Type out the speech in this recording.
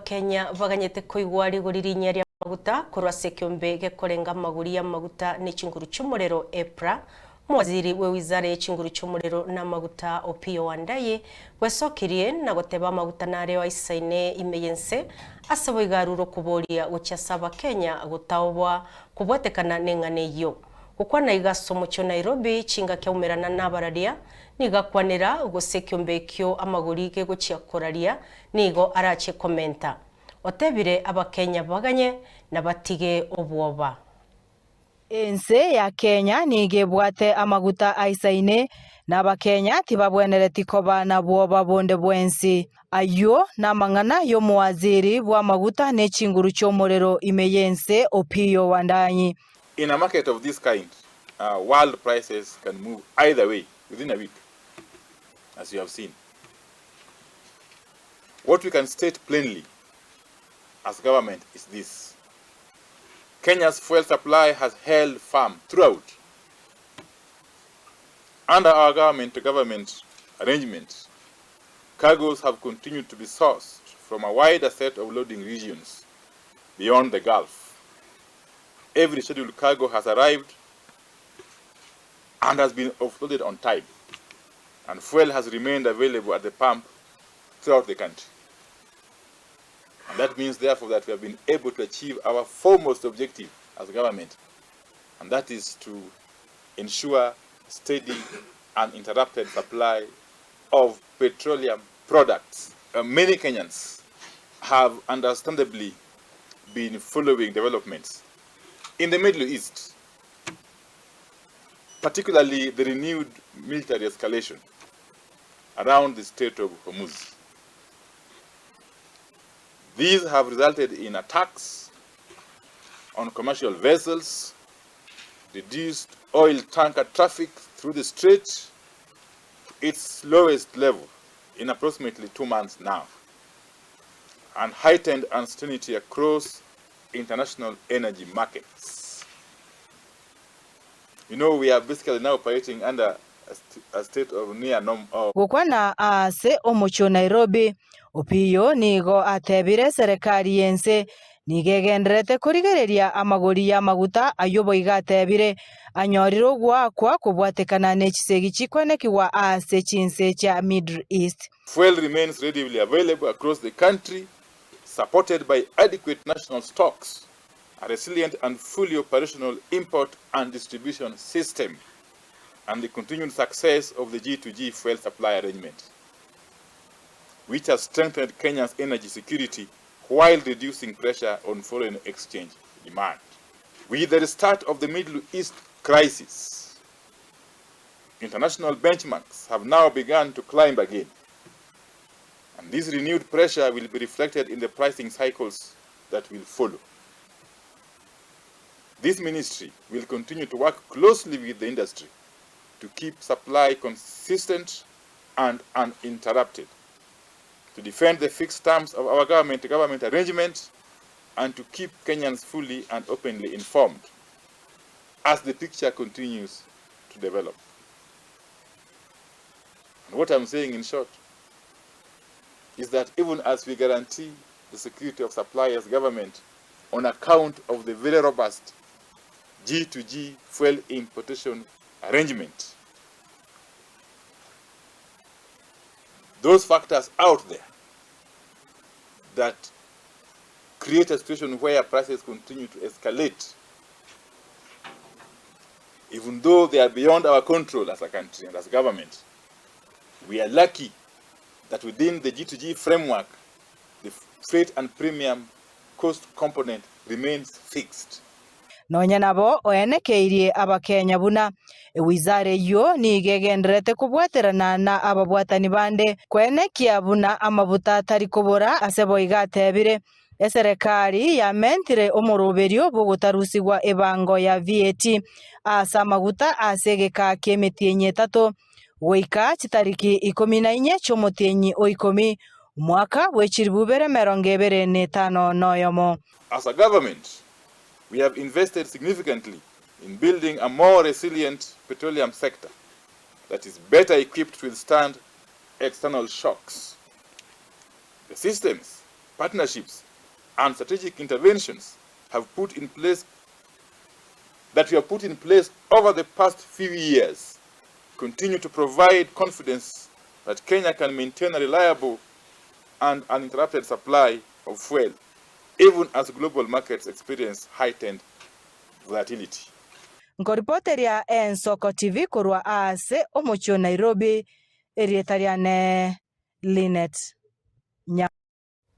Abakenya baganyete koigwa rigori rinyia ri'amaguta korwa ase ekeombe gekorenga amagori y'amaguta ne chinguru chi'omorero, EPRA, Omowaziri bwe wizara ye chinguru chi'omorero na amaguta Opiyo Wandayi bwesokirie na goteba amaguta nareo aisaine ime y'ense ase boigo arure okoboria gochia ase Abakenya gotaoboa kobwatekana neng'ana eyio. Gokwana iga ase omochie o Nairobi chingaki aumerana nabararia nigo akwanera gose ekiombe ekio amagori gegochia koraria nigo arache komenta. Otebire Abakenya baganye na batige obwoba. Ense ya Kenya nigo ebwate amaguta aisaine, na Abakenya tibabwenereti koba na bwoba bonde bwensi. Ayio namang'ana y'omowaziri bw'amaguta ne chinguru chi'omorero ime y'ense Opiyo Wandanyi. In a market of this kind, world prices can move either way within a week, as you have seen. What we can state plainly as government is this, Kenya's fuel supply has held firm throughout. Under our government to government arrangement, cargoes have continued to be sourced from a wider set of loading regions beyond the Gulf. Every scheduled cargo has arrived and has been offloaded on time, and fuel has remained available at the pump throughout the country. And that means, therefore, that we have been able to achieve our foremost objective as government, and that is to ensure steady and uninterrupted supply of petroleum products. Many Kenyans have understandably been following developments in the Middle East, particularly the renewed military escalation around the Strait of Hormuz. These have resulted in attacks on commercial vessels, reduced oil tanker traffic through the strait to its lowest level in approximately 2 months now, and heightened uncertainty across international energy markets. You know, we are basically now operating under a state of near norm of Gokwana ase omochie o Nairobi, Opiyo nigo atebire eserekari y'ense nigo egendererete korigereria amagori y'amaguta ayio boigo atebire anyorire ogoakwa kobwatekana ne chisegi chikwenekigwa ase chinse chia Middle East. Fuel remains readily available across the country, supported by adequate national stocks, a resilient and fully operational import and distribution system, and the continued success of the G2G fuel supply arrangement, which has strengthened Kenya's energy security while reducing pressure on foreign exchange demand. With the restart of the Middle East crisis, international benchmarks have now begun to climb again. And this renewed pressure will be reflected in the pricing cycles that will follow. This ministry will continue to work closely with the industry to keep supply consistent and uninterrupted, to defend the fixed terms of our government-to-government arrangement, and to keep Kenyans fully and openly informed as the picture continues to develop. And what I'm saying in short is that even as we guarantee the security of supply as government on account of the very robust G2G fuel importation arrangement, those factors out there that create a situation where prices continue to escalate, even though they are beyond our control as a country and as government, we are lucky that within the G2G framework, the freight and premium cost component remains fixed. Nonya nabo oenekeirie Abakenya buna ewizara eyio nigo egendererete kobwaterana na ababwatani bande koenekia buna amabuta tari kobora ase boigo atebire eserekari yamentire omoroberio bw'ogotarusigwa ebango ya VAT ase amaguta ase egeka ki'emetienyi etato goika chitariki ikomi na inye chi'omotienyi o ikomi, omwaka bwe chilifu ibere emerongo ebere na etano na oyomo. As a government, we have invested significantly in building a more resilient petroleum sector that is better equipped to withstand external shocks. The systems partnerships, and strategic interventions have put in place that we have put in place over the past few years continue to provide confidence that Kenya can maintain a reliable and uninterrupted supply of fuel, even as global markets experience heightened volatility. Nkoripoteria Ensoko TV korwa ase omochie o Nairobi, erieta riane Linet.